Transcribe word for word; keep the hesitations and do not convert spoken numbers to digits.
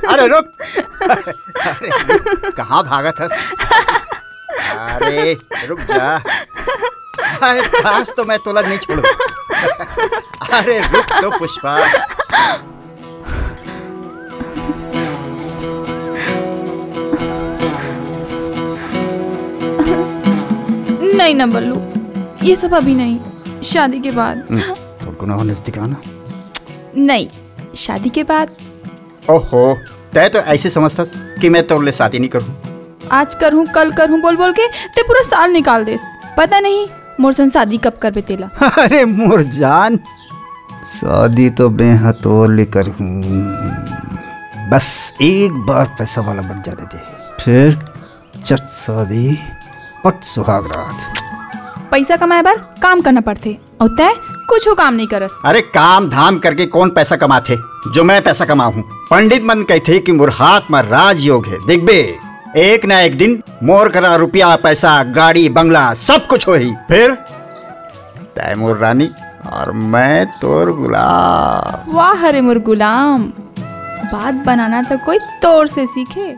अरे रुक, अरे रुक, कहाँ भागत हस? अरे रुक जा। अरे आज तो मैं तोला नहीं छोड़ू। अरे रुक तो पुष्पा। नहीं ना बल्लू, ये सब अभी नहीं, शादी के बाद। हम्म, थोड़ा गुनाह नजदीक आना। नहीं, शादी के बाद। ओहो, तय तो ऐसे समझथस कि मैं तोर ले शादी नहीं करूँ। आज करूँ, कल करूँ बोल बोल के ते पूरा साल निकाल देस। पता नहीं मोर सन शादी कब करबे तेला। अरे मोर जान, शादी तो मैं ह तोर ले करहूँ, बस एक बार पैसा वाला बन जाने दे, फिर चट शादी पट सुहाग रात। पैसा कमाए बर काम करना पड़थे, अउ तय कुछ काम नहीं करस। अरे काम धाम करके कौन पैसा कमाथे जो मैं पैसा कमाहूँ? पंडित मन कहथे कि मोर हाथ में राजयोग है, देखबे एक ना एक दिन मोर करा रुपया पैसा गाड़ी बंगला सब कुछ होही। फिर तय मोर रानी और मैं तोर गुलाम। वाह रे मोर गुलाम, बात बनाना तो कोई तोर से सीखे।